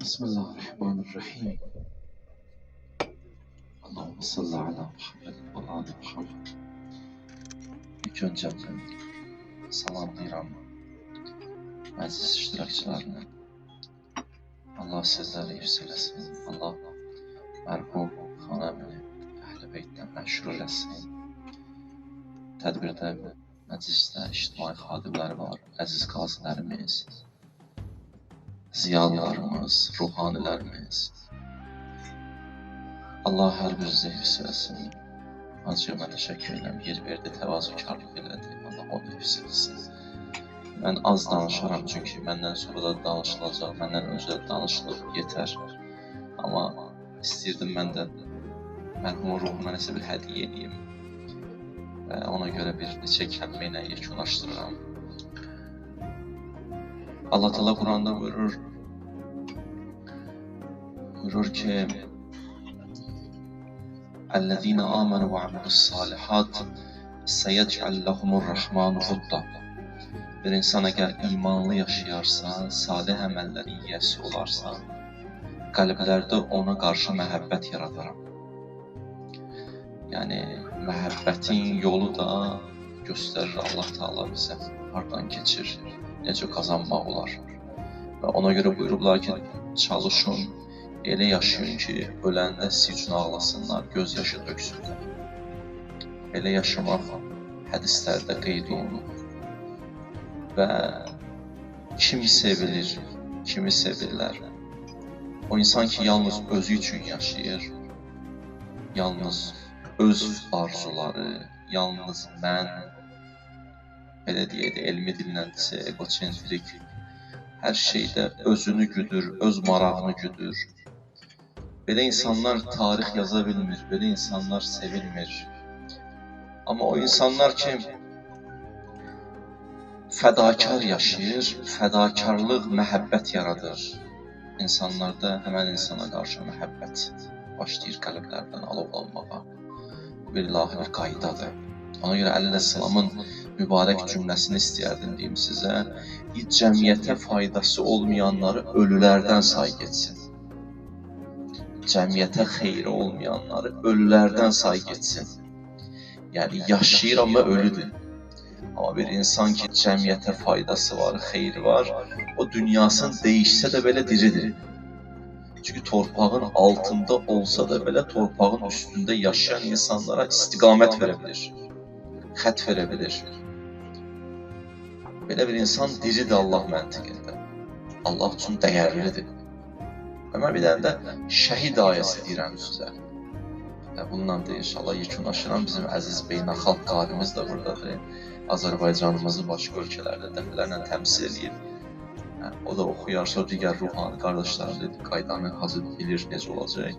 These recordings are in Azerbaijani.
Bismillahirrahmanirrahim. Allahümme salli ala Muhammed və ali Muhammed. İlk öncə salamlayıram məclis iştirakçılarını. Allah sizləri hifz eləsin. Allah mərhum xanəmini Əhl-i Beytdən məşhur eləsin. Tədbirdə, məclisdə ictimai xadimləri var, əziz qazilərimiz, ziyalılarımız, ruhanilərimiz. Allah hər birinizi hifz eləsin. Hacıya mən təşəkkür edirəm, yer verdi, təvazökarlıq elədi. Allah onu hifz eləsin. Mən az danışaram, çünki məndən sonra da danışılacaq, məndən öncə də danışılıb, yetər. Amma istəyirdim mən də mərhumun ruhuna nəsə bir hədiyyə eləyim və ona görə bir neçə kəlmə ilə yekunlaşdırıram. Allah Teala Quranda buyurur ki: "Ellezine amenu ve amilu's-salihat seyec'al lehumur-rahmanu vudda." Bir insan əgər imanlı yaşayarsa, salih əməllərin yiyəsi olarsa, qəlblərdə ona qarşı məhəbbət yaradaram. Yəni məhəbbətin yolu da göstərir Allah Teala bizə hardan keçir, necə qazanmaq olar. Və ona görə buyurublar ki, çalışın, elə yaşayın ki, öləndə siz üçün ağlasınlar, göz yaşı töksünlər. Belə yaşamaq hədislərdə qeyd olunub. Və kim sevilir, kimi sevirlər? O insan ki, yalnız özü üçün yaşayır, yalnız öz arzuları, yalnız mən, belə deyək də, elmi dillə desə, egosentrik, hər şeydə özünü güdür, öz marağını güdür. Belə insanlar tarix yaza bilmir, belə insanlar sevilmir. Amma o insanlar ki, fədakar yaşayır, fədakarlıq məhəbbət yaradır. İnsanlarda həmən insana qarşı məhəbbət başlayır qəlblərdən alovlanmağa. Bu bir ilahi bir qaydadır. Ona görə Əli əleyhissalamın mübarək cümləsini istəyərdim deyim sizə. Cəmiyyətə faydası olmayanları ölülərdən say getsin. Cəmiyyətə xeyri olmayanları ölülərdən say getsin. Yəni yaşayır amma ölüdür. Amma bir insan ki, cəmiyyətə faydası var, xeyri var, o dünyasını dəyişsə də belə diridir. Çünki torpağın altında olsa da belə torpağın üstündə yaşayan insanlara istiqamət verə bilir, xət verə bilir. Belə bir insan diridir Allah məntiqində. Allah üçün dəyərlidir. Və mən bir dənə də şəhid ayəsi deyirəm sizə. Və bununla da inşallah yekunlaşıram. Bizim əziz beynəlxalq qarimiz də buradadır. Azərbaycanımızı başqa ölkələrdə dəfələrlə təmsil edib. O da oxuyar, sonra digər ruhani qardaşlarım dedi, qaydanı hazır bilir necə olacaq.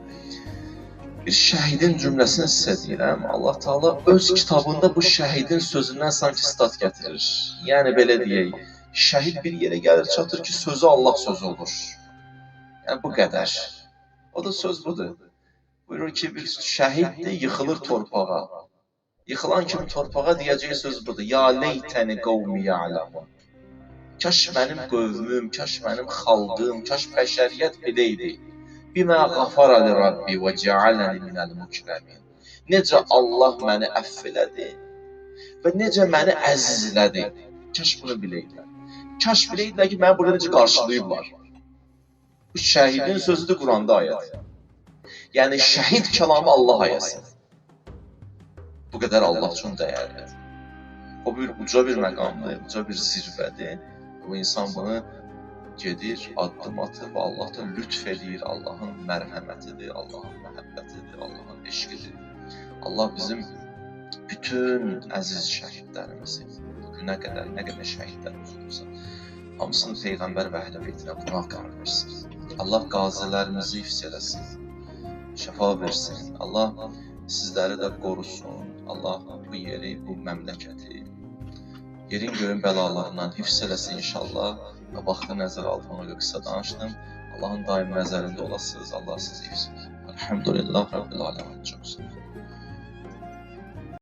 Bir şəhidin cümləsini sizə deyirəm. Allah Teala öz kitabında bu şəhidin sözündən sanki stat gətirir. Yəni belə deyək, şəhid bir yerə gəlir çatır ki, sözü Allah sözü olur. Yəni bu qədər. O da söz budur. Buyurur ki, bir şəhiddir, yıxılır torpağa. Yıxılan kimi torpağa deyəcəyi söz budur. Ya leytəni qavmi ya'lamun. Kaş mənim qövmüm, kaş mənim xalqım, kaş bəşəriyyət biləydi. Bimə qafara li Rabbi və cealəni minəl mükremin. Necə Allah məni əfv elədi və necə məni əzizlədi. Kaş bunu biləydilər. Kaş biləydilər ki, məni burada necə qarşılayıblar. Bu şəhidin sözüdür Quranda ayət. Yəni şəhid kəlamı Allah ayəsidir. Bu qədər Allah üçün dəyərlidir. O bir uca bir məqamdır, uca bir zirvədir. Bu insan bunu gedir, addım atır və Allah da lütf eləyir. Allahın mərhəmətidir, Allahın məhəbbətidir, Allahın eşqidir. Allah bizim bütün əziz şəhidlərimizi, bugünə qədər nə qədər şəhidlərimiz olursa, hamısını Peyğəmbər və Əhl-i Beytinə qonaq qərar versin. Allah qazilərimizi hifz eləsin, şəfa versin. Allah sizləri də qorusun. Allah bu yeri, bu məmləkəti yerin göyün bəlalarından hifz eləsin inşallah. Və vaxtı nəzərə aldım, ona görə qısa danışdım. Allahın daim nəzərində olasınız. Allah sizi hifz etsin. Elhamdülillah Rabbil Alemin. Çox sağ olun.